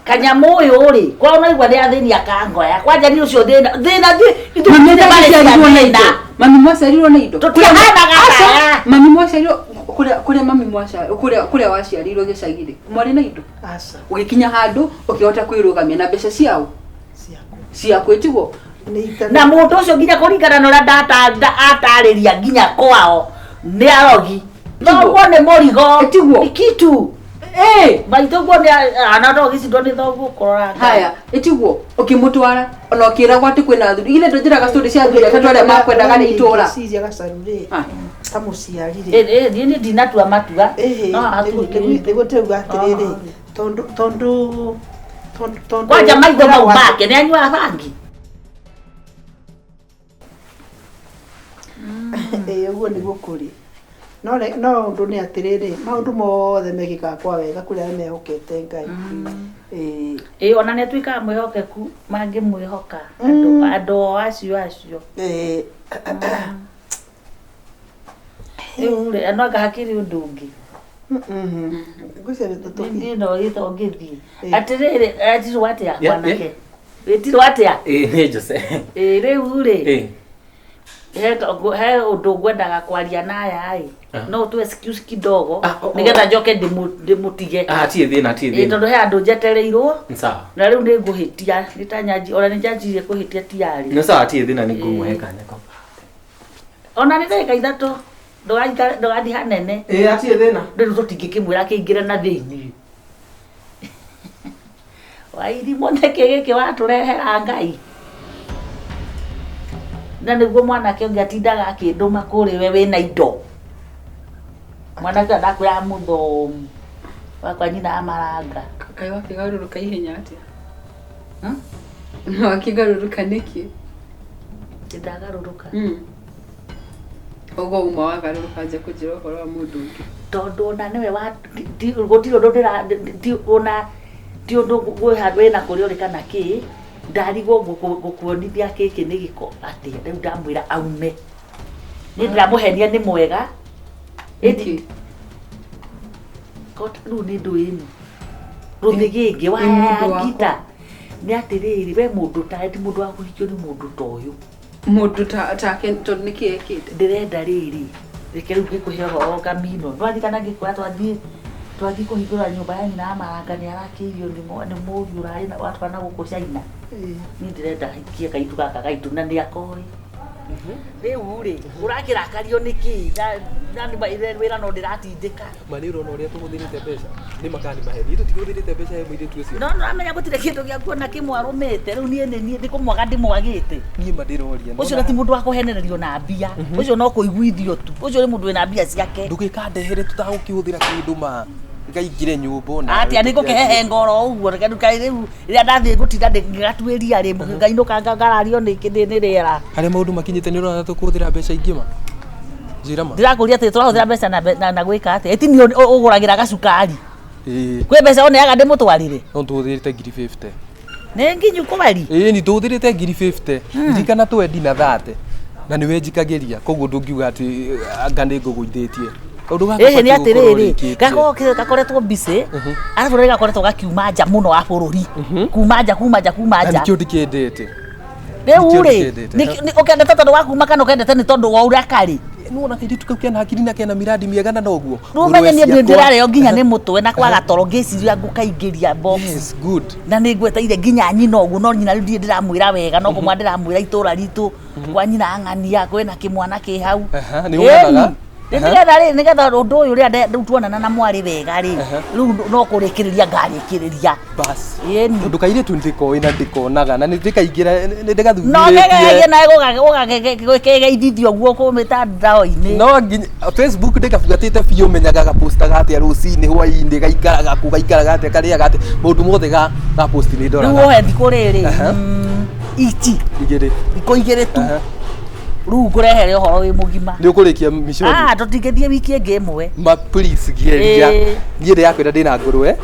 Kanyamũ ũyũ rĩ, kwa ũnaigua nĩ athĩni akangoya. Kwanja niĩ ũcio thĩna, thĩna ithuĩ Mami tũtirĩ marĩ cia mwaciarirwo na thĩna. indo. Mami mwaciarirwo na indo. Tũtiahanaga Aca, taya. Mami mwaciarirwo kũrĩa kũrĩa mami mwaciarirwo kũrĩa kũrĩa waciarirwo gĩcagi-rĩ. Mwarĩ na indo. Aca. Ũgĩkinya handũ ũkĩhota kwĩrũgamia na mbeca ciao. Ciakwa. Ciaku ĩtiguo. Nĩ itarĩ. Na mũndũ ũcio nginya kũringana na ũrĩa atarĩria nginya kwao nĩ arogi. Thoguo nĩ mũrigo. Ĩtiguo. Nĩ kitu. Eh. Maitũguo nĩ ana no gĩcindwo nĩ thoguo kũrora. Ngai. Haya, ĩtiguo ũkĩmũtwara ona ũkĩragwo atĩ kwĩna athuri. Ithe ndũnjĩraga story cia athuri atatũ arĩa makwendaga nĩ itũra. Ngwĩciria gacaru rĩ Ah. ta mũciari rĩ Eh, eh, niĩ ndinatua matua. Ĩhĩ, No hatirĩ kĩndũ. nĩguo ndĩrauga atĩrĩrĩ tondũ tondũ tondũ tondũ Kwanja maitho mau kwĩragwo atĩ- make nĩ anyuaga bangi. Ĩĩ ũguo nĩguo kũrĩ. No re- no ũndũ nĩ atĩrĩrĩ, maũndũ mothe mekĩkaga kwa wega kũrĩ arĩa mehokete Ngai. Ĩĩ. Ĩĩ ona nĩ atuĩkaga mwĩhokeku mangĩmwĩhoka andũ andũ o acio acio. Ĩĩ. Rĩu rĩ, no anga hakĩrĩ ũndũ ũngĩ. Ngwĩciria tũtũthiĩ. Niĩ no gĩto ngĩthiĩ. Ĩĩ. Atĩrĩrĩ, etirwo atĩa mwanake? Wĩtirwo atĩa? Ĩĩ nĩ Jose. Ĩĩ rĩu rĩ, Ĩĩ. he ũndũ ngwendaga kwaria na aya ĩ. Ah. No ũtũ excuse kidogo Ah, oh, oh. nĩgetha njoke ndĩmũtige. Ah, tirĩ thĩna, tirĩ Ĩĩ thĩna. tondũ he andũ njetereirwo Nĩ sawa. na rĩu nĩ ngũhĩtia nĩ ta nyanji ona nĩ njanjirie kũhĩtia tiarĩ. Nĩ sawa, tirĩ thĩna nĩ ngũmũhe kanya kau. Ona nĩ ndagĩka ithatũ ndũgathiĩ hanene. Ĩĩ hatirĩ thĩna. Rĩu tũtingĩkĩmwĩra akĩingĩre na thĩinĩ. Wairimũ nĩkĩ gĩkĩ watũrehera Ngai? Na nĩguo mwanake ũngĩ atindaga akĩndũma kũrĩ we wĩna indo. Mwanake ũyũ ndakwĩraga mũthomu wakwa nyina amaranga. Kaĩ wakĩgarũrũka ihenya atĩa? Hmm? Wakĩgarũrũka nĩkĩ? Ndagarũrũka. Ũguo uma wagarũrũka nja kũnjĩra ũhoro wa mũndũ ũngĩ. Tondũ ona nĩwe wa gũtirĩ ũndũ ndĩra ona ti ũndũ gwĩ handũ wĩna kũrĩa ũrĩ kana kĩ ndarigwo ngũkuonithia gĩkĩ nĩ gĩko atĩa rĩu ndamwĩra aume. Niĩ ndĩramũhenia nĩ mwega. Nĩkĩ? Rĩu nĩ ndũĩ ĩno. Rũthĩgĩngĩ wa Nĩ mũndũ wakwa. ngita. Nĩ atĩrĩrĩ we mũndũ ta ti mũndũ wa kũhikio nĩ mũndũ ta ũyũ. Mũndũ take tondũ nĩkĩ ekĩte? Ndĩrenda rĩrĩ reke rĩu ngĩkũhe ũhoro ngamino. Nĩwaririkana ngĩkwĩra twathiĩ twathiĩ kũhingũra nyũmba ya nyina wa maranga nĩ arakĩirio nĩ mũriũ ũrarĩ watwara na gũkũ China. Niĩ ndĩrenda hikie kairĩtu gaka gaitũ na nĩ akoĩ. Rĩu rĩ ũrakĩrakario nĩkĩ na wĩra no ndĩratindĩka. Ma nĩ ũrona ũrĩa tũhũthĩrĩte mbeca nĩ ma kana nĩ maheni ithuĩ tũtihũthĩrĩte mbeca he mũirĩtu ũcio. No nĩũramenya gũtirĩ kĩndũ gĩa kuona kĩmwarũmĩte rĩu niĩ nĩ niĩ nĩ kũmwaga ndĩmwagĩte. Niĩ ma ndĩroria. Ũcio ti mũndũ wa kũhenererio na mbia ũcio no kũiguithio tu ũcio nĩ mũndũ wĩna mbia ciake. Ndũgĩkandehere tũtagũkĩhũthĩra kĩndũ ma gaingĩre nyũmba ona. Atĩa nĩ ngũkĩhehenga oro ũguo reke rĩu rĩu rĩrĩa ndathiĩ gũtinda ngĩgatuĩria rĩ ngainũka ngarario nĩ rĩera. Harĩa maũndũ makinyĩte nĩ ũrona tũkũhũthĩra mbeca ingĩ ma? Njĩra ma. Ndĩrakũria atĩ tũrahũthĩra mbeca na gwĩka atĩa? Ĩti niĩ ũgũragĩra gacukari. Ĩĩ. Kwĩ mbeca ũneaga ndĩmũtwarĩre? No tũhũthĩrĩte 50,000. Nĩ nginyu kweri? Ĩĩ ni tũhũthĩrĩte 50,000. Ririkana twendi na 30. Na nĩwe njikagĩria koguo ndũngiuga atĩ anga nĩ ngũgũithĩtie. Kaũndũ gaka Ĩhĩ nĩ gabatiĩ gũkorwo atĩrĩrĩ ũrĩkĩtie. gakoragwo gakoretwo busy arabu rĩrĩa gakoretwo gakiuma nja mũno wa bũrũri kuma nja kuma nja kuma Na nja. nĩkĩo ndikĩendete. Rĩu nĩkĩo rĩ ndikĩendete. ũkendete tondũ wa kuma kana ũkendete nĩ tondũ wa ũrĩa karĩ? Nĩwona kairĩtu kau kena hakiri na kena miradi mĩega na noguo. Rĩu ũmenye niĩ ndĩ ndĩrarĩo nginya nĩ mũtwe na kwaga toro ngĩciria ngũkaingĩria box. Yes, good. Na nĩ ngweteire nginya nyina ũguo no nyina rĩu ndirĩ ndĩramwĩra wega no kũmwa ndĩramwĩra itũra ritũ kwa nyina ang'ania kwĩna kĩmwana kĩ hau. Aha, nĩ ũganaga? Ĩni. Nĩgetha rĩ nĩgetha ũndũ ũyũ rĩrĩa rĩu tuonana na mwarĩ wega rĩ rĩu no kũrĩkĩrĩria ngarĩkĩrĩria. Bas. Ĩni. Tondũ kairĩtu nĩndĩkoĩ na ndĩkonaga na nĩndĩkaingĩra nĩndĩgathuthurie. No kegerie nawe gũkegeithithia ũguo kũ mĩtandao-inĩ. No nginya Facebook ndĩgabuatĩte biũ menyaga gapostaga atĩa rũcinĩ hwainĩ gaikaraga kũ gaikaraga atĩa karĩaga atĩa maũndũ mothe ga ga post nĩ Rĩu ndoraga. ũhe thikũ rĩrĩ Aha. ici Igĩrĩ. thikũ igĩrĩ tu Aha. rĩu ngũrehere ũhoro wĩ mũgima. Nĩ ũkũrĩkia miconi. Ah, tũtingĩthiĩ wiki ĩngĩ ĩmwe. Ma please geria. Ĩĩ. Niĩ ndĩrakwĩra ndĩna ngũrwe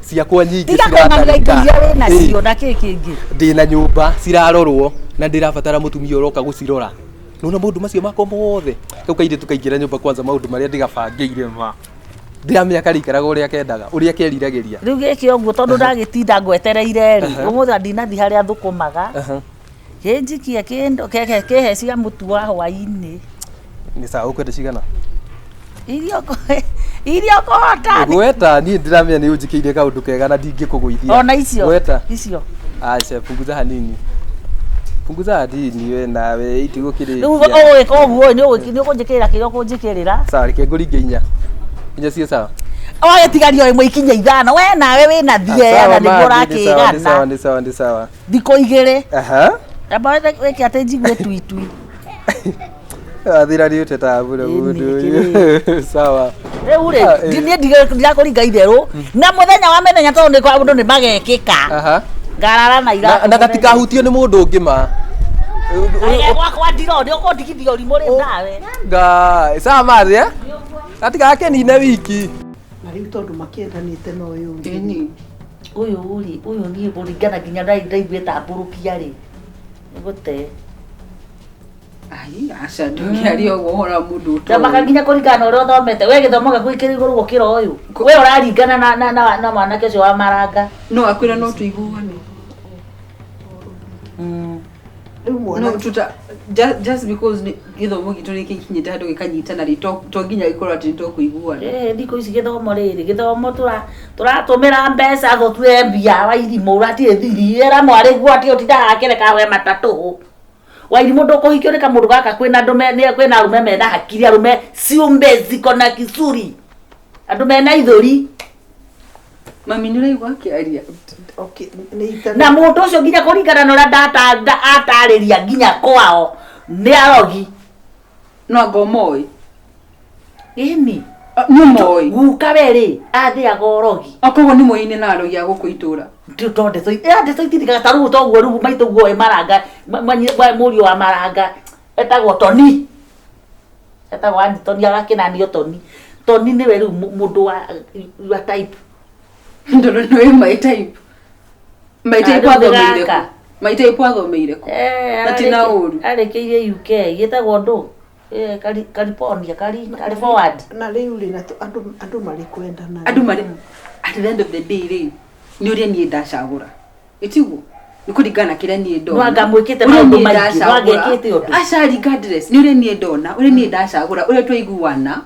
ciakwa nyingĩ Tiga kũng'anĩra indo iria wĩ nacio Ĩĩ. na kĩ kĩngĩ. Ndĩna nyũmba cirarorwo na ndĩrabatara mũtumia ũroka gũcirora. Nĩwona maũndũ macio makwa mothe. Kau kairĩtu kaingĩra nyũmba kwanza maũndũ marĩa ndĩgabangĩire ma. Ndiramenya karĩikaraga ũrĩa kendaga, ũrĩa keriragĩria. Rĩu gĩkĩ ũguo tondũ ndagĩtinda ngwetereire rĩ, ũmũthĩ ndinathi harĩa thũkũmaga. Kĩnjikie kĩndũ kĩhe cia mũtu wa hwaĩ-inĩ. Nĩ sawa, ũkwenda cigana? Iria iria ũkũhota. Gweta, niĩ ndiramenya nĩ ũnjĩkĩire kaũndũ kega na ndingĩkũgũithia. Ona icio. Gweta. Icio. Aca, punguza hanini. Punguza hanini we nawe Rĩu itigũkĩrĩkia. ũgwĩka ũguo nĩ ũkũnjĩkĩrĩra kĩrĩa ũkũnjĩkĩrĩra. Sawa, reke ngũringe inya. Inya ciĩ sawa. Wagĩtigaria ĩmwe ikinya ithano, we nawe wĩna thieya na nĩguo Nĩ sawa, ũrakĩgana. nĩ sawa, nĩ sawa. Thikũ igĩrĩ. Aha. Amba wĩke atĩ njigue tuitui. Athira nĩ ũtetaga mũno Ĩni, mũndũ ũyũ. Sawa. Rĩu rĩ, Ah, eh. niĩ ndirakũringa itherũ na mũthenya wa mĩthenya tondũ nĩ kwa ũndũ nĩ magekĩka. Aha. Ngarara na Na, iratũ. na gatikahutio nĩ mũndũ ũngĩ ma. Kaige gwakwa ndiro nĩ ũkũndigithia ũrimũ rĩ nawe. Ngai, sawa mathi eh? Gatigakenine wiki. Na rĩu tondũ makĩendanĩte na ũyũ ũngĩ. Ĩni. Ũyũ rĩ, ũyũ niĩ kũringana nginya ndaigua ĩtambũrũkia rĩ. Nĩgũte. Ai, aca ndũngĩaria ũguo ũhoro wa mũndũ ũtoĩ. Ndamaka nginya kũringana na ũrĩa ũthomete. We gĩthomo gĩaku gĩkĩrĩ igũrũ gũkĩra ũyũ. We ũraringana na na na na mwanake ũcio wa maranga. No akwĩra no tũiguane. Rĩu No mwana tuta just because gĩthomo gitũ nĩ gĩkinyĩte handũ gĩkanyitana rĩ, to nginya gĩkorwo atĩ nĩ tũkũiguana. Eh, thikũ ici gĩthomo rĩrĩ, gĩthomo tũratũmĩra mbeca tũtue mbia wairimũ ũratirĩ thiri era mwarĩguo atĩ ũtindaga akĩreka we matatũ. Wairimũ ndũkũhikio nĩ kamũndũ gaka kwĩna andũ kwĩna arũme mena hakiri, arũme ciumbe ziko na kisuri, andũ mena ithũri. Mami nĩ ũraigua akĩaria? Okay, nĩ itana. Na mũndũ ũcio nginya kũringana na ũrĩa atarĩria nginya kwao nĩ arogi. No anga ũmoĩ? Ĩni. Nĩ ũmoĩ? Guka we rĩ, athĩaga ũrogi. Okoguo nĩ mũini na arogi a gũkũ itũra. Ndeto ndeto itithikaga ta rĩu toguo rĩu maitũ guo ĩ maranga mũriũ wa maranga etagwo Toni. Etagwo Anthony agakĩnanio Toni. Toni nĩwe rĩu mũndũ wa type. Tondũ nĩwe my type. My type Ah, rĩu athomeire gaka. kũ? My type athomeire kũ? Na ti na ũru. Arĩkĩirie UK gĩtagwo ndũ? California, California. Na rĩu rĩ, na andũ marĩ kwendana. Andũ marĩ at the end of the day rĩ, nĩ ũrĩa niĩ ndacagũra. Ĩtiguo? Nĩ kũringana na kĩrĩa niĩ ndona. No anga mwĩkĩte Ũrĩa maũndũ niĩ maingĩ, no anga ndacagũra. ĩkĩte ũndũ. Aca regardless, nĩ ũrĩa niĩ ndona, ũrĩa niĩ ndacagũra, ũrĩa twaiguana.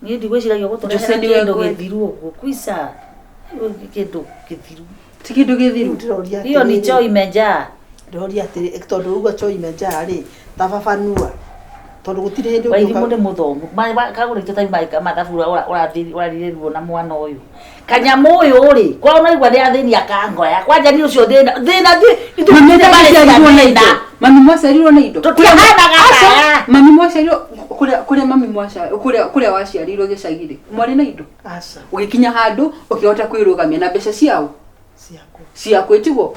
Niĩ ndigwĩciragia Jose gũtũrehera nĩwe kĩndũ ngwenda. gĩthiru ũguo. Kwica kĩndũ gĩthiru. Ti kĩndũ Rĩu gĩthiru. ndĩroria Hiyo ni atĩrĩrĩ, choo imejaa. ndĩroria atĩrĩ, tondũ uga choo imejaa rĩ, ta babanua. Tondũ gũtirĩ hĩndĩ Wairimũ ũngĩũka nĩ mũthomu. Kagũrĩte ta mathabu ũrathirĩrwo na mwana ũyũ. Kanyamũ ũyũ rĩ, kwa ũraigua nĩ athĩni akangoya. Kwanja nĩ ũcio thĩna thĩna Mami mwaciarirwo na indo. Mami mwaciarirwo na indo. Tũtiahanaga taya. Mami mwaciarirwo kũrĩa kũrĩa mami mwaciarirwo kũrĩa kũrĩa waciarirwo gĩcagi-rĩ, mwarĩ na indo. Aca, Ũgĩkinya handũ ũkĩhota kwĩrũgamia na mbeca ciao ciakwa. ciaku ĩtiguo.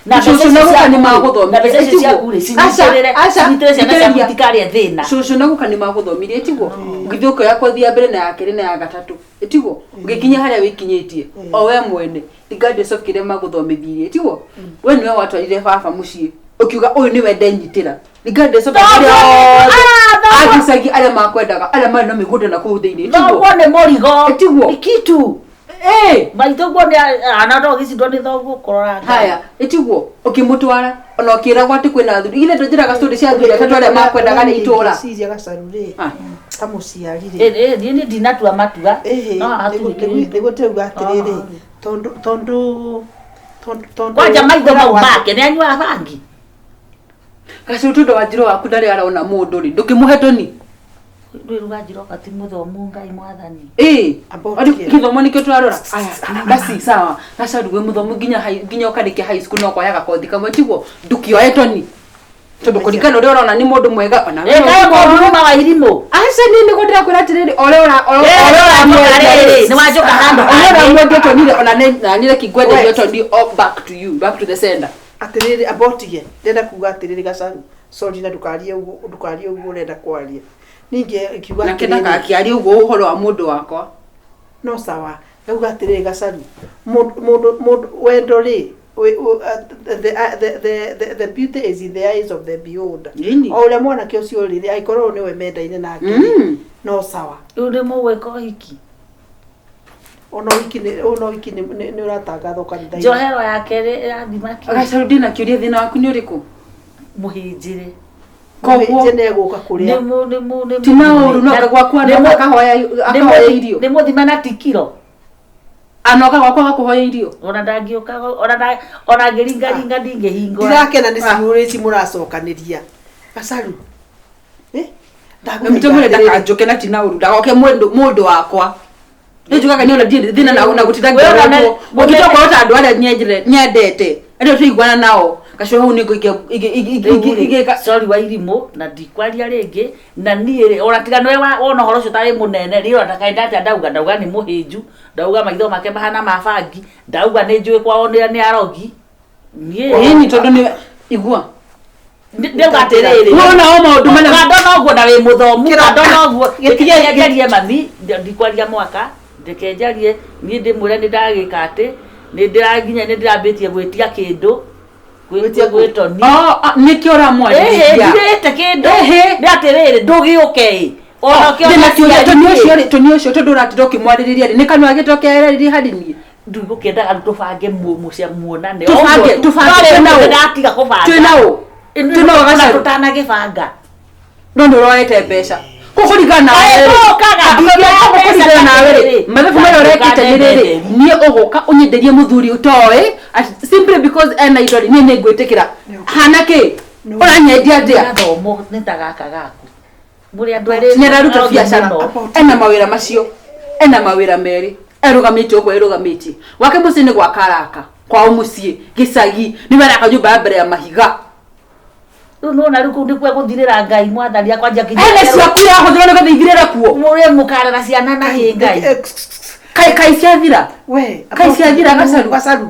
Na Cũcũ mbeca na icio guka nĩ ciaku rĩ, magũthomithirie, na mbeca icio ĩtiguo. ciaku rĩ, Aca, aca, cinyitĩrĩre ciana ciaku thikĩrĩria. itikarĩe thĩna. Cũcũ na guka nĩ magũthomirie ĩtiguo. Ũgĩthiĩ ũkĩoya kothi ya mbere na ya kerĩ na ya gatatũ ĩtiguo. Ũgĩkinya harĩa wĩkinyĩtie o we mwene regardless of kĩrĩa magũthomithirie ĩtiguo. We nĩwe watwarire baba mũciĩ ũkiuga ũyũ nĩwe ndenyitĩra regardless of Thoguo arĩa nĩ- othe Ah, thoguo- agĩcagi arĩa makwendaga arĩa marĩ na mĩgũnda na kũu thĩinĩ ĩtiguo. Thoguo nĩ mũrigo. Ĩtiguo. Nĩ kitu. Ĩ! Maitũ guo nĩ ana no gĩcindwo nĩ thoguo kũrora Ngai. Haya, ĩtiguo ũkĩmũtwara ona ũkĩragwo atĩ kwĩna athuri ithe ndũnjĩraga story cia athuri atatũ arĩa makwendaga nĩ itũra. Ngĩciria gacaru rĩ, Ah. ta mũciari rĩ. Niĩ niĩ ndinatua matua. Ĩhĩ, No hatirĩ kĩndũ. nĩguo ndĩrauga atĩrĩrĩ, tondũ tondũ tondũ tondũ Kwanja maitho mau make nĩ anyuaga bangi. Gacũ tondũ wa njiro waku ndarĩ arona mũndũ rĩ, ndũkĩmũhe toni. Rĩu Wanjiroka ti mũthomu Ngai mwathani. Ĩ, Amba arĩ ũtige. gĩthomo nĩkĩo tũrarora. Aya, basi sawa. Gacaru wĩ mũthomu nginya nginya ũkarĩkia high school no kwayaga kothi kamwe tiguo ndũkĩoe toni. Tondũ kũringana ũrĩa ũrona nĩ mũndũ mwega ona we Ĩ no kaĩ ũkorwo. mũndũ uma wa irimũ. Aca niĩ nĩguo ndĩrakwĩra atĩrĩrĩ, o ũrĩa Ĩ, nĩwanjoka rĩrĩ, nĩwanjoka handũ ũrĩa hangĩ. ũramwendia toni rĩ, ona nĩ reke ngwenderie toni o back to you, back to the sender. Atĩrĩrĩ, amba ũtige. Ndĩrenda kuga atĩrĩrĩ gacaru, sorry na ndũkarie ũguo, ndũkarie ũguo ũrenda kwaria. Ningĩ ngiuga Nake atĩrĩrĩ, ndagakĩarie ũguo ũhoro wa mũndũ wakwa. no sawa. Ngauga atĩrĩrĩ gacaru, mũndũ mũndũ wendo rĩ, the beauty is in the eyes of the beholder. Ĩni. O ũrĩa mwanake ũcio rĩ, angĩkorwo nĩwe mendaine nake rĩ, No sawa. Rĩu nĩ mũgwĩka ũhiki. Ona wiki nĩ ona wiki nĩ nĩ ũratangathwo kanitha-inĩ. Njohero yake rĩ ĩrathima kĩ? Gacaru ndina kĩũria thĩna waku nĩ ũrĩkũ? Mũhĩnjĩre. Koguo Mũhĩnje nĩ egũka Nĩ kũrĩa. mũ nĩ mũ nĩ ti na ũru no gwakwa nĩ no mũ- akahoya nĩ akahoya mũ- irio. Nĩ mũthima na ti kiro. Anoka gwakwa gakũhoya irio. Ona ndangĩũka ona nda ona ngĩringaringa ndingĩhingũra. Ndirakena nĩ ciũria ici mũracokanĩria. Gacaru. Eh? Ndagũthaitha Ndagũthaitha ndakanjũke na ti na ũru ndagoke mũndũ mũndũ wakwa. Nĩ njugaga nĩ ona ndirĩ thĩna na na gũtinda Wewe ona- ngĩrorwo. Ũngĩtokorwo ta andũ arĩa nyendete arĩa tũiguana nao gacio hau nĩ Rĩu rĩ, ingĩka sorry wa irimũ na ndikwaria rĩngĩ na niĩ rĩ ona tiga nĩwe wona ũhoro ũcio tarĩ mũnene rĩ ona ndakaenda atĩa ndauga ndauga nĩ mũhĩnju ndauga maitho make mahana ma bangi ndauga nĩ njũĩ kwao nĩ arogi niĩ ĩni tondũ nĩ igua ndauga atĩrĩrĩ wona o maũndũ marĩa kando noguo na wĩ mũthomu kando noguo gĩtige- reke njarie mami ndikwaria mwaka reke njarie niĩ ndĩmwĩre nĩ ndagĩka atĩ nĩ ndĩranginya nĩ ndĩrambĩtie gwĩtia kĩndũ Gwĩtia kũ? gwĩtoni Oh, ah, nĩkĩo Ĩhĩ, ũramwarĩrĩria ndirĩte kĩndũ Ĩhĩ. nĩ atĩrĩrĩ ndũgĩũke ĩ ona ndĩna kĩũria ũkĩona toni ũcio rĩ toni ũcio tondũ ũratinda ũkĩmwarĩrĩria rĩ nĩ kanua gĩtokereririe harĩ niĩ ndũgũkĩendaga rĩu tũbange mũcia muonane Tũbange, tũbange, twĩna ũ? ndatiga kũbanga twĩna ũ twĩna ũ gacaru tũtanagĩbanga no nĩ ũroete mbeca kũkũringana nawe Ĩ, rĩ. tũkaga, Ah, kũkũringana nawe rĩ rĩ. mathabu marĩa ũrekĩte nĩ rĩrĩ niĩ ũgũka ũnyenderie mũthuri ũtoĩ simply because ena indo rĩ niĩ nĩ ngwĩtĩkĩra hana kĩ ũranyendia atĩa gathomo nĩ ta gaka gaku mũrĩ andũ erĩ nĩ araruta arogi biacara mũno. ena mawĩra macio ena mawĩra merĩ erũgamĩtie ũguo erũgamĩtie gwake mũciĩ nĩ gwaka araka kwao mũciĩ gĩcagi nĩwe araka nyũmba ya mbere ya mahiga rĩu nĩwona rĩu kũu nĩkuo egũthirĩra ngai mwathani akwanjia nginya ene ciaku irahũthĩrwo nĩgetha ithirĩre kuo mũrĩ mũkarera ciana na kĩ ngai kai kai ciathira We, Kai ciathira gacaru. Gacaru.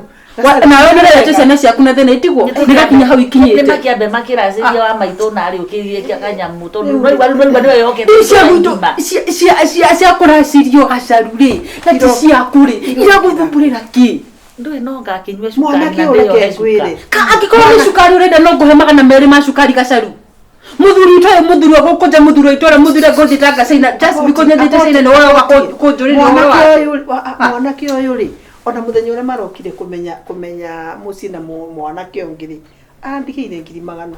Nawe nĩũrerete ciana ciaku na thĩna itigwo nĩgakinya hau nĩ ikinyĩte makĩambe makĩracĩria wa maitũ narĩ ũkĩgĩkia kanyamũ tondũ ũraigua rĩu ũraigua nĩwe yokete Rĩu cia gwitũ cia kũracirio gacaru rĩ na ti ciaku rĩ iragũthumbũrĩra kĩ ndũĩ no ngakĩnyue cukari Mwanake na ũyũ reke ndĩyohe ngwĩre. cuka Ka angĩkorwo nĩ cukari ũrenda no ngũhe 200 ma cukari gacaru muthuri itore muthuri gũkũnja muthuri wa itũra muthuri ngũthiĩ ta China just because nĩthiĩte China nĩ woe kũnjũrĩria ũhoro Mwanake wake ũyũ mwanake ũyũ rĩ ona mũthenya ũrĩa marokire kũmenya kũmenya mũciĩ na mwanake ũngĩ rĩ andigĩire 100,000.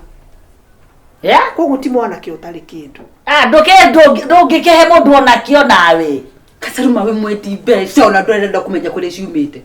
Ya? Koguo ti mwanake ũtarĩ kĩndũ. Ah, ndũngĩkĩhe mũndũ onakĩo nawe gacaru mawe mwendi mbeca ona ndũrenda kũmenya kũrĩa ciumĩte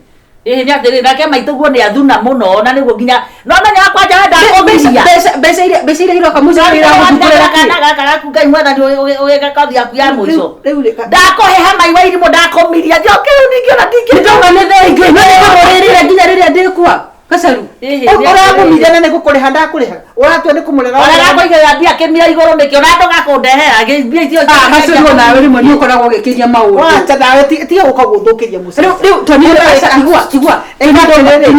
ĩhĩ nĩ atĩrĩrĩ nake maitũ guo nĩ athuna mũno na nĩguo nginya no menya kwanja wenda kũmiria mbeca iria mbeca iria iroka mũciĩ iragũthumbũrĩra kĩ kana gaka gaku ngai mwathani ũgĩka kothi yaku ya mũico Rĩu rĩ ndakũheha mai wa irimũ ndakũmiria njoke rĩu ningĩ ona ndingĩ nĩndauga nĩ thengiũ no nĩngũmũrĩrĩra nginya rĩrĩa ndĩkua gacaru Ĩhĩ, nĩ atĩrĩrĩ. ũramũmithia na nĩ gũkũrĩha ndakũrĩha ũratua nĩ kũmũrera ona gakũigĩrĩra mbia kĩmira igũrũ nĩkĩo na ndũgakũndehera mbia icio Ah, gacaru onawe rĩmwe nĩ ũkoragwo ũgĩkĩria maũndũ wacha nawe tiga gũka gũthũkĩria mũciĩ rĩu rĩu toni igua igua toni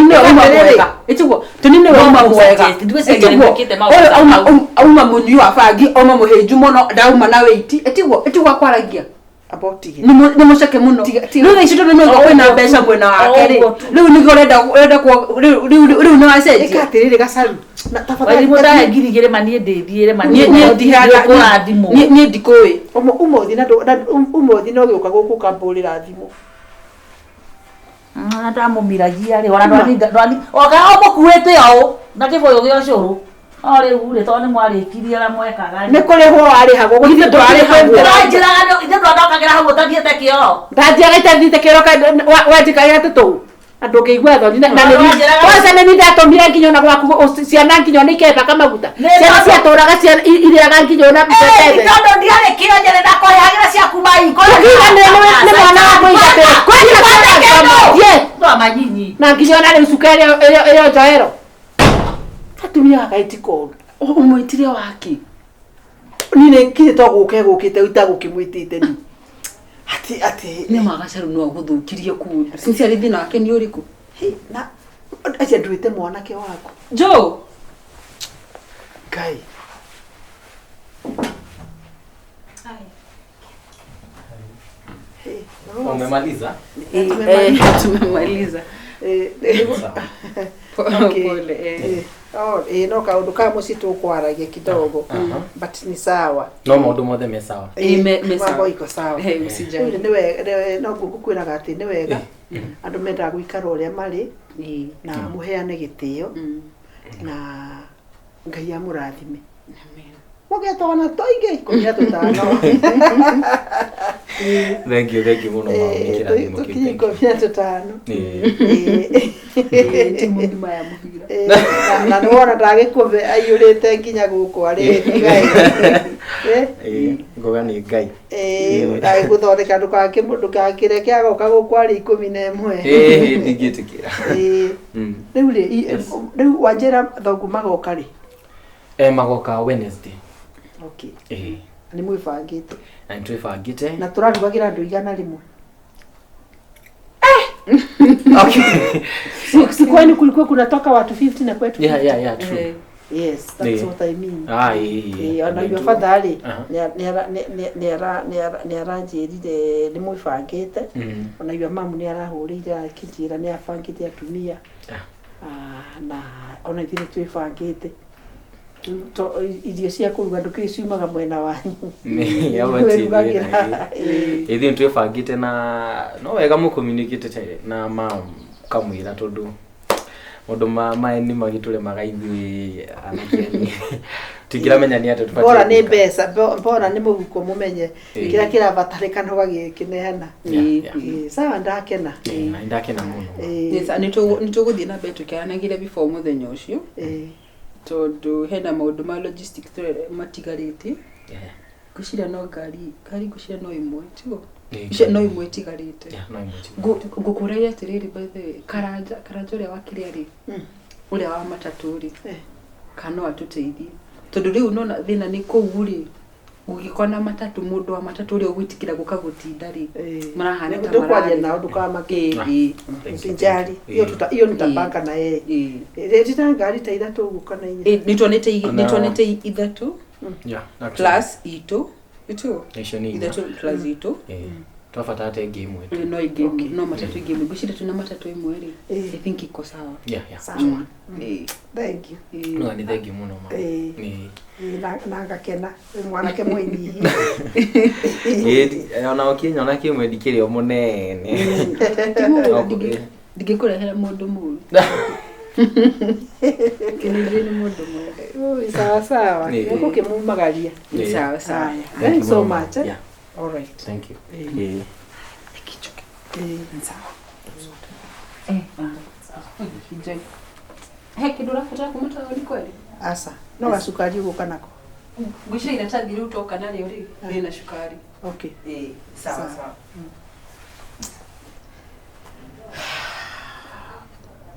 nĩwe uma mwega ĩtiguo toni nĩwe uma mwega ĩtiguo ũyũ auma auma mũnyui wa bangi auma mũhĩnju mũno ndauma na wĩiti ĩtiguo ĩtiguo akwaragia amba ũtige nĩ mũceke mũno rĩu thaa ici tondũ nĩ kwĩna mbeca mwena wake rĩ rĩu nĩguo ũrenda ũrenda rĩu rĩu nĩ ĩka wacenjia atĩrĩrĩ gacaru na tafadhali wairimũ ndahe 2,000 ma niĩ ndĩthiĩre ma niĩ niĩ ndihaga kũrathimwo niĩ niĩ ndikũĩ ũmũthĩ na ũmũthĩ no gĩũka gũkũ ũkambũrĩra thimũ na ndamũmiragia rĩ ona ndwani oka o mũkuĩte ũũ na kĩbũyũ gĩa ũcũrũ no rĩu rĩ tondũ nĩ mwarĩkirie ũrĩa mwekaga nĩ kũrĩhwo warĩhagwo Githĩ ndwarĩhagwo? ndĩranjĩraga ithe ndwandokagĩra hau ũtathiĩte kĩoro ndathiaga itathiĩte kĩoro wanjĩkaga tũtũu andũ ngĩigua thoni na Wanjĩraga- kwanza nĩ niĩ ndatũmire nginya ona gwaku ciana nginya ona ikebaka maguta Nĩ ciana tondũ- ciatũraga irĩaga nginya ona mbembe tondũ ndiarĩ kĩo nyene ndakũhehagĩra ciaku mai Ũkiuga nĩ mwana wa kũingatĩra. Kwani twamanyinyi na nginya ona rĩu cuka ĩrĩa njoero atumia aka ti koru ũmwĩtire waki niĩ nĩ kinya to gũka egũkĩte itagũkĩmwĩtĩte ni atĩ atĩ nĩ magacaru no agũthũkirie kũndũ sincerely thĩna wake nĩ ũrĩkũ Hĩ, na acia nduĩte mwanake waku jo ngai Umemaliza? Tumemaliza. Eh, Sawa. Okay. Pole, eh. eh, Oh, ĩĩ no kaũndũ ka mũciĩ tũkwaragia kidogo but ni sawa. No maũndũ mothe me sawa. Ĩĩ, me sawa. Mambo iko sawa. Hey, Rĩu usijali. nĩ wega no ngũkwĩraga atĩ nĩ wega andũ mendaga gũikara ũrĩa marĩ Ĩĩ. na mũheane gĩtĩo Mm. na Ngai amũrathime. Amen. Mũgetwana tũingĩ 15. Thank you, thank you mũno mama nĩ kĩrathimo kĩu. Tũkinye Thank you. 15. Ĩĩ. Ĩĩ, timu ng'ima ya mũbira. Ĩĩ, na nĩ wona ndagĩkũbe aiyũrĩte nginya gũkũ arĩ Ngai. Ĩĩ, ngoga nĩ Ngai. Ndagĩgũthondeka ndũgakĩreke agoka gũkũ arĩ 11. Ĩĩ, ndingĩtĩkĩra. Ĩĩ. Rĩu rĩ, rĩu wanjĩra thoguo magoka rĩ? Magoka Wednesday. Okay. Ĩĩ. Nĩ mwĩbangĩte. Na nĩ twĩbangĩte. Na tũrarugagĩra andũ 100. Okay. Si kwani kulikuwa kunatoka watu 50 na kwetu Yeah, 50? yeah, yeah, true. Eh, Yes, that's Ĩĩ. what I mean. Ah, ĩĩ, ĩĩ. Ĩĩ, ona Andũ your aitũ- father rĩ, Aha. nĩ aranjĩrire nĩ mwĩbangĩte. Ona your mamu nĩ arahũrĩire akĩnjĩra nĩ abangĩte atumia. Ah, na ona ithuĩ nĩ twĩbangĩte. Rĩu irio cia kũruga ndũkĩũĩ ciumaga mwena wanyu. Nĩ, hau hatirĩ Mwĩrugagĩra. thĩna, Ĩĩ. ĩĩ. Ithuĩ nĩ twĩbangĩte na no wega mũcommunicate na mam kamwĩra tondũ maũndũ ma maĩ nĩ magĩtũremaga ithuĩ anake anini. Tũtingĩramenya nĩ atĩa tũbatiĩ Bora nĩ gwĩka. mbeca, bora nĩ mũhuko mũmenye Ĩĩ. kĩrĩa kĩrabatarĩkana ũgagĩkĩneana. Yeah, yeah. Ĩĩ, sawa ndakena. Ĩĩ, na nĩndakena mũno. Ĩĩ, nĩ tũgũthiĩ na mbere tũkĩaranagĩria before mũthenya ũcio ĩĩ. tondũ hena maũndũ ma logistic matigarĩte. Yeah. Ngwĩciria no ngari ngwĩciria no ĩmwe tiguo? Ĩĩ, Ngwĩciria no ĩmwe ĩtigarĩte. Yeah, no ĩmwe ĩtigarĩte. Ngũkũragia atĩrĩrĩ by the way, karanja ũrĩa wa kĩrĩa rĩ, ũrĩa wa matatũ rĩ, kana no atũteithie tondũ rĩu nona thĩna nĩ kũu rĩ gũgĩkorwo na matatũ mũndũ wa matatũ ũrĩa ũgwĩtĩkĩra gũka gũtinda rĩ marahana ta Ndũkwaria mararĩ. nao ndũkamake. Ĩĩ, ĩĩ, Thank you, Usijali. thank you. Hiyo tuta hiyo nitapanga na yeye. ĩĩ. Rĩtita ngari ta ithatũ ũguo kana inya. Ĩĩ, nĩtuonete Ona- nĩtuonete ithatũ Yeah, actually. plus itũ itũ Icio nĩ inya. ithatũ plus itũ Ĩĩ. Twabatara ta ĩngĩ ĩmwe tu. Ĩĩ, no ĩngĩ no matatũ ĩngĩ ĩmwe ngwĩciria twĩna matatũ ĩmwe rĩ Ĩĩ. I think iko sawa. Yeah, yeah. Sawa. Ĩĩ. Thank you. Ĩĩ. No, nĩ thank you mũno mama. Ĩĩ. Ĩĩ. Ĩĩ, na ngakena. Wĩ mwanake mwĩnyihia. Ĩĩ, ona ũkĩnyona kĩmwe ndikĩrĩ o mũnene. Ti mũũru, No, ĩĩ. ndingĩkũrehera mũndũ mũũru. Kĩnĩthĩ nĩ mũndũ mwega. Ui, sawa sawa. Ĩĩ. Nĩngũkĩmumagaria. Nĩ Ĩĩ. sawa sawa. Haya. Thank you Thanks so mũno, mama. much. eh. Yeah, All right. thank you. Ĩĩ. Ĩĩ. Ĩĩ. Nĩ sawa. Enjoy. He kĩndũ ũrabatara kuma taũni kweli? Aca. No gacukari ũgũka nako. Ngwĩciria iratathi rĩu toka narĩo rĩ rĩna cukari. Okay. Ĩĩ, sawa Sawa. sawa.